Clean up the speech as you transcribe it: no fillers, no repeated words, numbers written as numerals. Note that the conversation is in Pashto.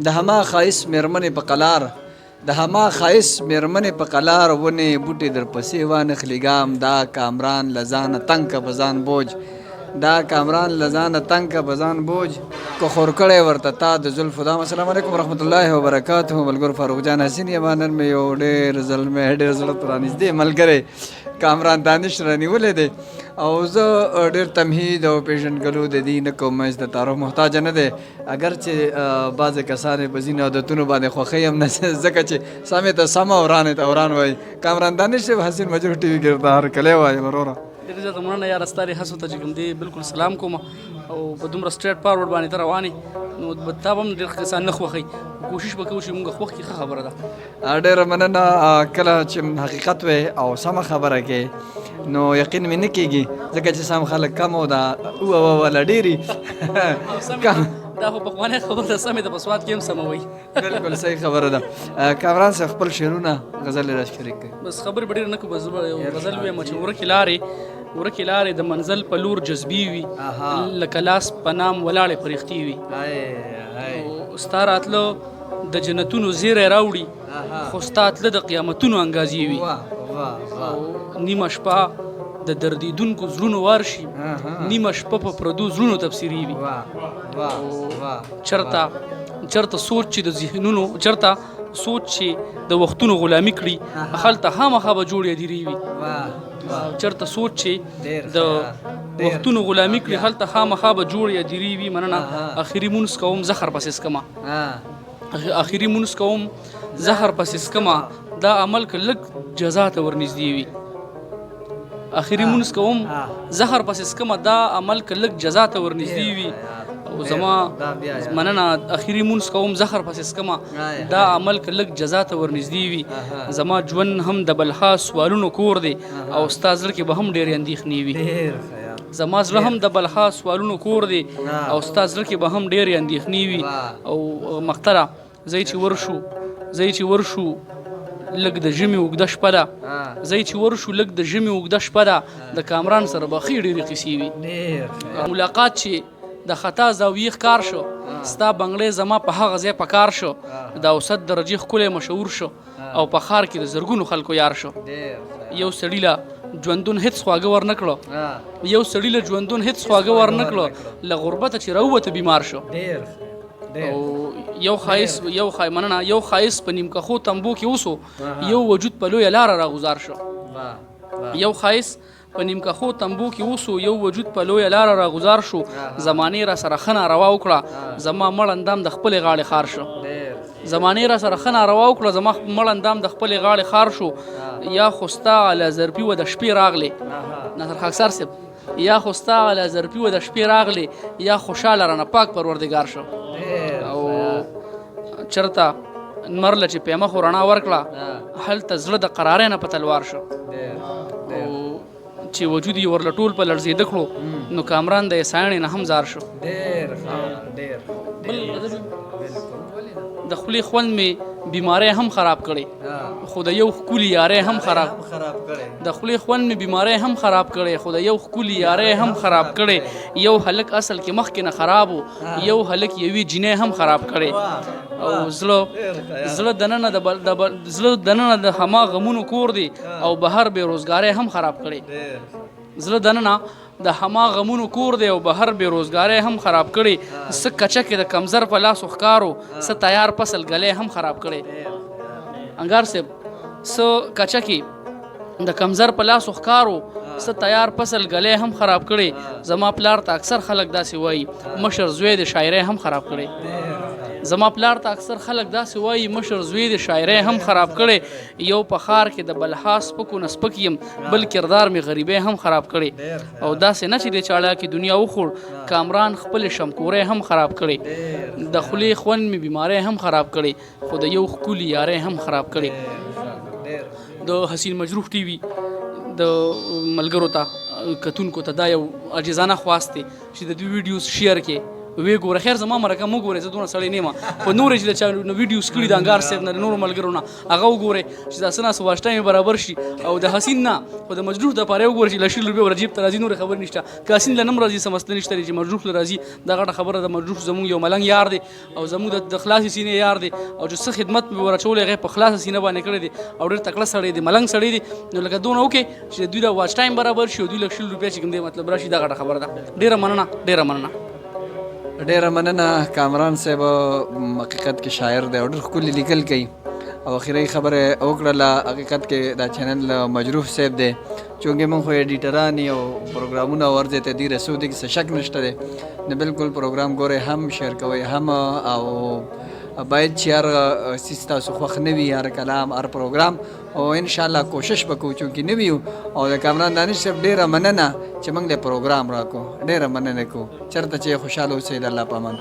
د هما ښایست مېرمنې په قلار د هما ښایست مېرمنې په قلار ونې بوټې درپسې وانخلي ګام دا کامران له ځانه تنګ که په ځان بوج دا کامران له ځانه تنګ که په ځان بوج که خور کړی ورته تا د زلفو دام. السلام علیکم ورحمت الله وبرکاته. ملګرو، فاروق جان حسین یم. نن مې یو ډېر زلمی، ډېر زړه ته رانږدې ملګری کامران دانش رانیولی دی او زه ډېر تمهید او پېژندګلو د دې نه کوم، هېڅ د تعارف محتاج نه دی، اګر چې بعضې کسان یې په ځینو عادتونو باندې خوښوي هم نه، ځکه چې سمې ته سمه او ورانې ته وران وایي. کامران دانش صاحب، حسین مجروح ټي وي کې درته هرکلی وایي وروره. ډېر زیاته مننه یاره. ستا دې هڅو ته چې کوم دی بالکل سلام کوم او په دومره straight forward باندې ته روان یې، نو تا به هم ډېر کسان نه خوښوي. کوشش به کوو چې موږ خوښ کړي، ښه خبره ده. ډېره مننه. کله چې حقیقت وې او سمه خبره کې نو یقین مې نه کېږي، ځکه چې سم خلک کم او دا اوه اوه والا ډېري. دا خو پخوانۍ خبره ده، سمې ده، په سوات کې هم سمه وایي. بالکل صحیح خبره ده. کامران صاحب، خپل شعرونه، غزل را شریک کړئ. بس خبرې به ډېرې نه کوو، بس زه به یو غزل ووایم چې ورکې لارې، ورکې لارې د منزل په لور جذبې وي، لکه لاس په نام ولاړې پرښتې وي. او ستا راتله د جنتونو زیری راوړي، خو ستا تله د قیامتونو انګازې وي. او نیمه شپه د دردېدونکو زړونو وار شي، نیمه شپه په پردو زړونو تفسیري وي. چرته چرته سوچ چې د ذهنونو، چرته سوچ چې د وختونو غلامي کړي، هلته خامخا به جوړې ادیرې وي. چرته سوچ چې د وختونو غلامي کړي، هلته خامخا به جوړې ادیرې وي. مننه. اخري مونځ کوم زهر پسې څکمه، اخري مونځ کوم زهر پسې څکمه، دا عمل که لږ جزا ته ورنږدې وي. اخري مونځ کوم زهر پسې څکمه، دا عمل که لږ جزا ته ورنږدې وي. او زما مننه. اخري مونځ کوم زهر پسې څکمه، دا عمل که لږ جزا ته ورنږدې وي. زما ژوند هم د بلها سوالونو کور دی او ستا زړه کې به هم ډېرې اندېښنې وي. زما زړه هم د بلها سوالونو کور دی او ستا زړه کې به هم ډېرې اندېښنې وي. او مقتله ځای چې ورشو، ځای چې ورشو لږ د ژمي اوږده شپه ده، ځای چې ورشو لږ د ژمي اوږده شپه ده، د کامران سره به ښې ډېرې قصې وي. ملاقات چې د خطا زاویې ښکار شو، ستا بنګړی زما په هغه ځای په کار شو، د اوسط درجې ښکلی مشهور شو او په ښار کې د زرګونو خلکو یار شو. یو سړي له ژوندون هېڅ خواږه ور نه کړو، یو سړي له ژوندون هېڅ خواږه ور نه کړو، له غربته چې راووته بیمار شو. او یو ښایست، یو ښای مننه. یو ښایست په نیمکخو تنبو کې اوسو، یو وجود په لویه لاره راغوزار شو. یو ښایست په نیمکخو تنبو کې اوسو، یو وجود په لویه لاره راغوزار شو. زمانې را سره ښه ناروا وکړه، زما مړ اندام د خپلې غاړې خار شو. زمانې را سره ښه ناروا وکړه، زما مړ اندام د خپلې غاړې خار شو. یا خو ستا علی ظرفي و د شپې راغلې، ناصر خاکسار صاحب، یا خو ستا علی ظرفي و د شپې راغلې، یا خوشحاله رانه پاک پروردګار شو. او چرته نمر له چې پیمه خو رڼا ورکړه، هلته زړه د قرارۍ نه په تلوار شو. او چې وجود یې ورله ټول په لړزېده کړو، نو کامران د عیسایڼې نه هم ځار شو. ډېر ډېر. بل د خولې خوند مې بیماری هم خراب کړي، خو د یو ښکلي یاري هم خراب د خولې خوند مې بیماری هم خراب کړي، خو د یو ښکلي یاري هم خراب کړي. یو هلک اصل کې مخکې نه خراب، یو هلک یوې جینۍ هم خراب کړي. او زړه زړه دننه د زړه دننه د هما غمونو کور دی او بهر بې روزګارۍ هم خراب کړي. زړه دننه د هما غمونو کور دی او بهر بې روزګارۍ هم خراب کړي. څه کچه کې د کمزر په لاسو ښکارو، څه تیار فصل ګلې هم خراب کړي. انګار صاحب، څه کچه کې د کمزر په لاسو ښکارو، څه تیار فصل ګلې هم خراب کړي. زما پلار ته اکثر خلک داسې وایي، مشر زوی د شاعرۍ هم خراب کړي. زما پلار ته اکثر خلک داسې وایي، مشر زوی د شاعرۍ هم خراب کړي. یو په ښار کې د بلها سپکو نه سپک یم، بل کردار مې غریبۍ هم خراب کړي. او داسې نه چې د چاړه کې دنیا وخوړ، کامران خپل شمکورۍ هم خراب کړي. د خولې خوند مې بیمارۍ هم خراب کړي، خو د یو ښکلي یارۍ هم خراب کړي. د حسین مجروح ټي وي د ملګرو ته، کتونکو ته دا یو عاجزانه خواست دی چې د دوی ویډیوز share کې وی ګوره. خیر، زما مرکه مو ګوره، زه دونه سړی نه یم، خو نور چې د چا نو ویډیوز کړي د انګار صاحب نه، نورو ملګرو نه، هغه وګوره چې دا څه نا څه واچ ټایم برابر شي. او د حسین نه خو د مجروح د پاره وګوره چې 20 روپۍ ور جیب ته راځي، نور خبر نشته. که حسین له نم راځي څه مسله نشته، چې مجروح له راځي دا غټه خبره ده. مجروح زموږ یو ملنګ یار دی او زموږ د خلاصې سینې یار دی، او چې څه خدمت مې ورچولې هغه په خلاصه سینه باندې کړی دی، او ډېر تکړه سړی دی، ملنګ سړی دی. نو لکه دونه وکړي چې دوی له واچ ټایم برابر شي او دوی له 20 روپۍ چې کوم دی مطلب راشي، دا غټه خبره ده. ډېره مننه، ډېره مننه. ډیره مننه کامران صاحب. حقیقت کې شاعر دی او ډېر ښکلي لیکل کوي، او اخري خبره وکړله. حقیقت کې دا چینل مجروح صاحب دی، چونکه موږ خو ایډیټران یو، پروګرامونه ورځې ته دی رسو دي، څه شک نشته دی. نو بالکل پروګرام ګورئ هم، شیر کوئ هم، او باید چې هر څیز تاسو خوښ نه وي، هر کلام، هر پروګرام، او ان شاء الله کوشش وکړو چونکه نه ویو. او د کامران دانش صاحب ډیره مننه چې موږ له پروګرام راکو، ډیره مننه کو. چرته چې خوشاله اوسئ، د الله په امان.